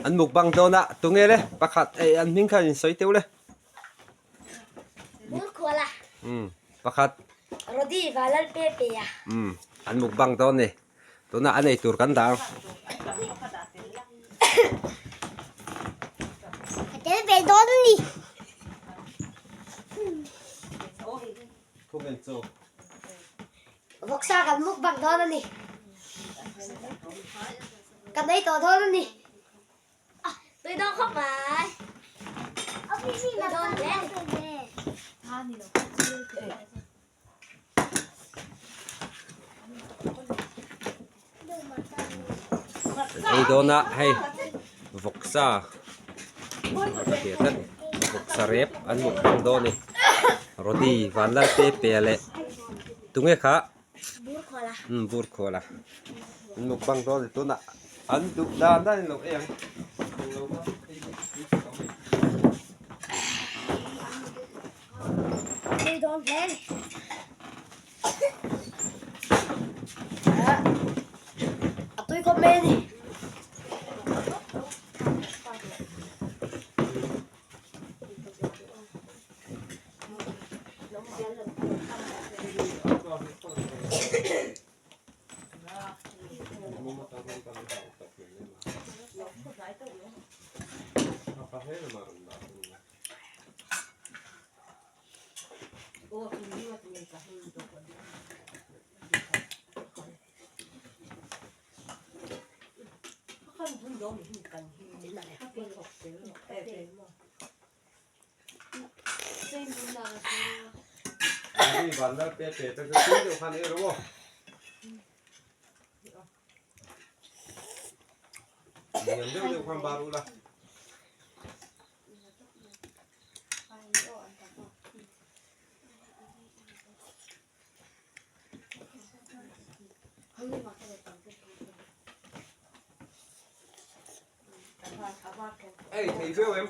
An mukbang dawn a, tunge le pakhat ei an hming khan in sawi teuh le. Burkhuala. Um pakhat. Rodi Valal pe pe a. Um an mukbang dawn ni. Tunah an ei tur kan dah ang. A tel ve dawn a ni. Khawvel chaw. Vawksa kan mukbang dawn a ni. Kan ei tawh dawn a ni. Tui dawn khawp mai. Tui dawn hle. Ei dawn a hei vawksa vawksa rep an mukbang dawn a ni rodi vanlal te pe leh tunge kha umm bur khual a an mukbang dawn a ni tunah an duh dan dan in lo ei ang. Tui dawn hle a ni. A tui khawp mai a ni. Ei thei viau em?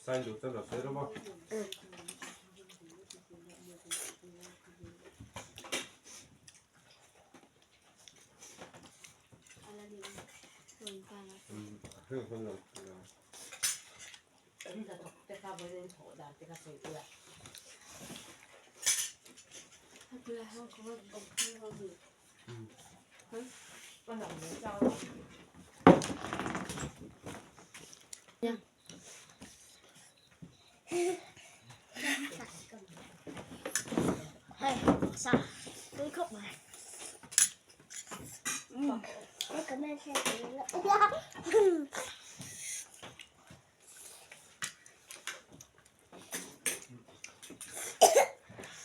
Sign duh chuan lo sawi rawh maw? Hei sa tui khawp mai.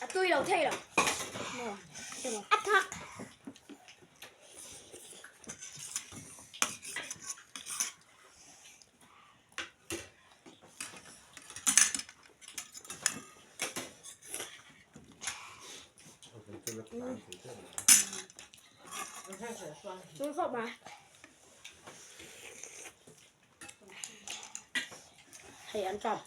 A tui lo thei lo. A thak. Tui khawp mai. Hei an ṭam.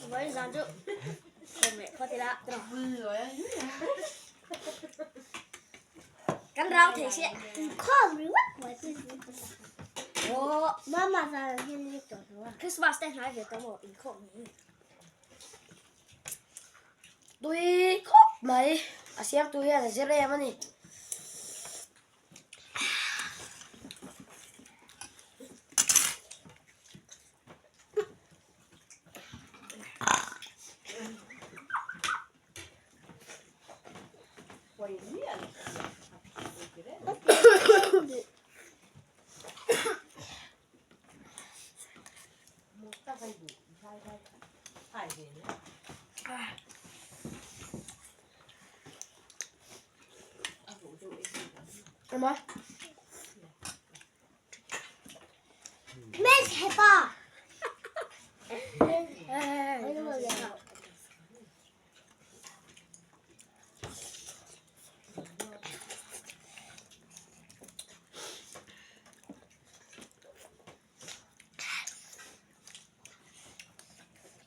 Với giòn chứ. Mẹ có thể là. Cắn rau thì sẽ Christmas Day nói về tao một ý không. Tui khawp mai a siamtu hian a zir em a ni. Ema.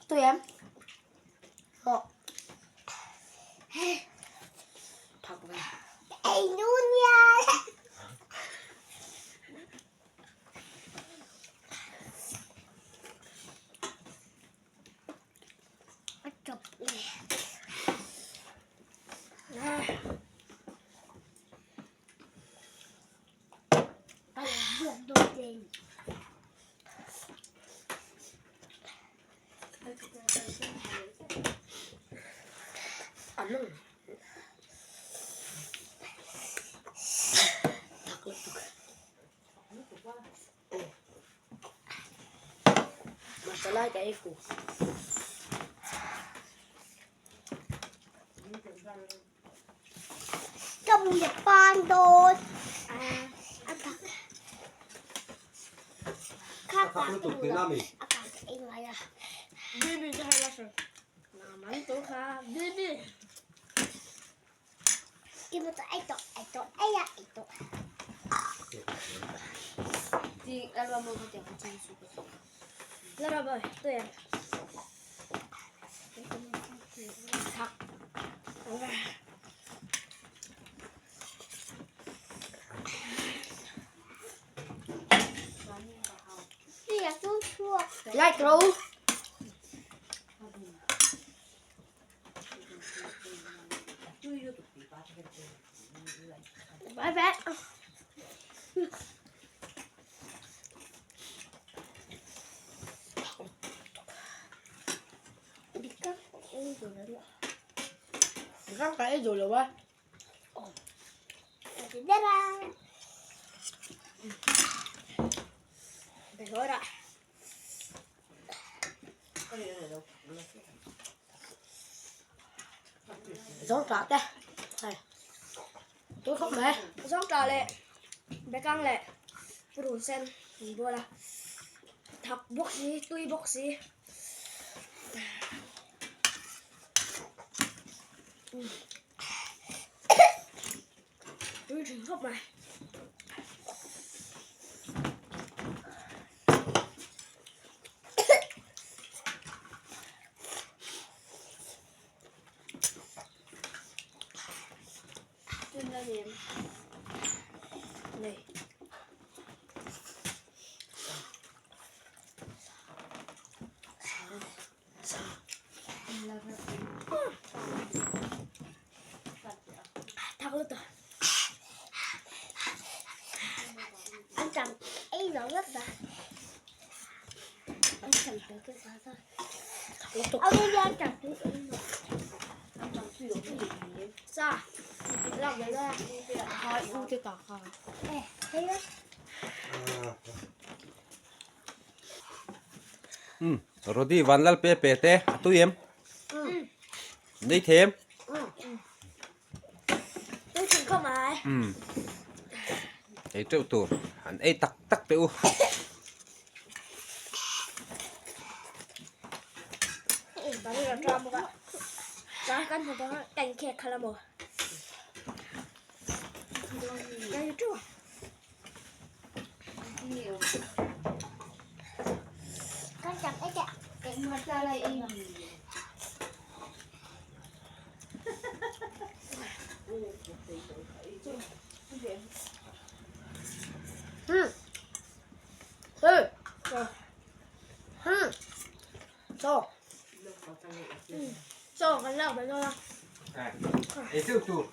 Tui em. Maw. Thak ve. An nung. Thak lutuk. Hmarcha lai ka ei fu. Thak lutuk tihna mi. Like ro. Kang ka ei duh lo a. Zawng tah te hei tui khawp mai. Zawng tah leh bekang leh purun sen an bual a thak bawk si tui bawk si. Tui thin khawp mai. Này. Thak lutuk. Lutuk. Sa. Lak ve la. Umm Rody Vanlal pe pe te a tui em? Nei them. Tui thin khawp mai. Umm. Ei teuh tur. An ei tak tak teh u. Ei teuh tur.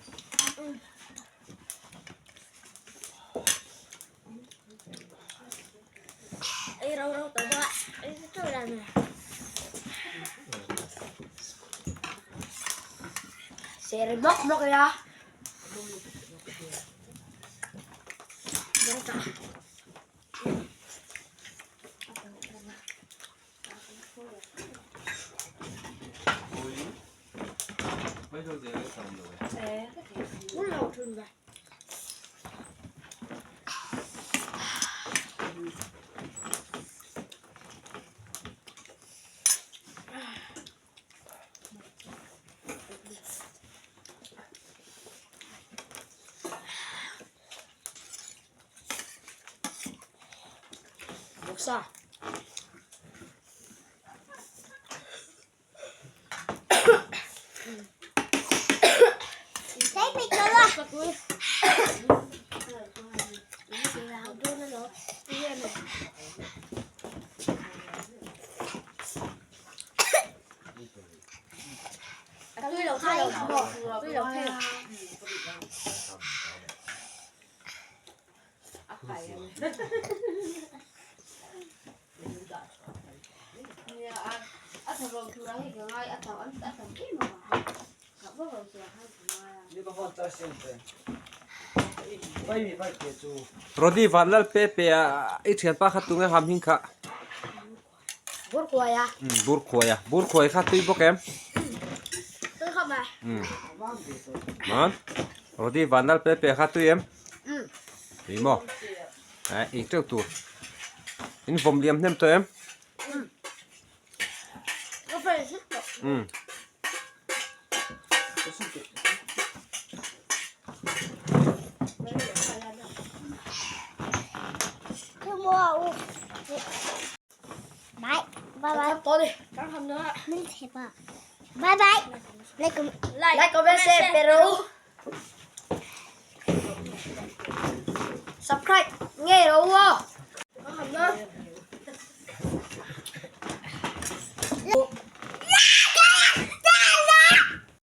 Seh ri mawk mawk ila. Bawksa. Rody Vanlal pe pe a i thianpa kha tunge ham hing kha. Bur khuai a. Bur khuai a. Bur khuai kha tui bawk em? Tui khawp mai. Man. Rody Vanlal pe pe kha tui em? Tui maw? Ei teuh tur. In vawm liam hnem tawh em? Bye bye. Like, comment, share, pero subscribe nghe đâu.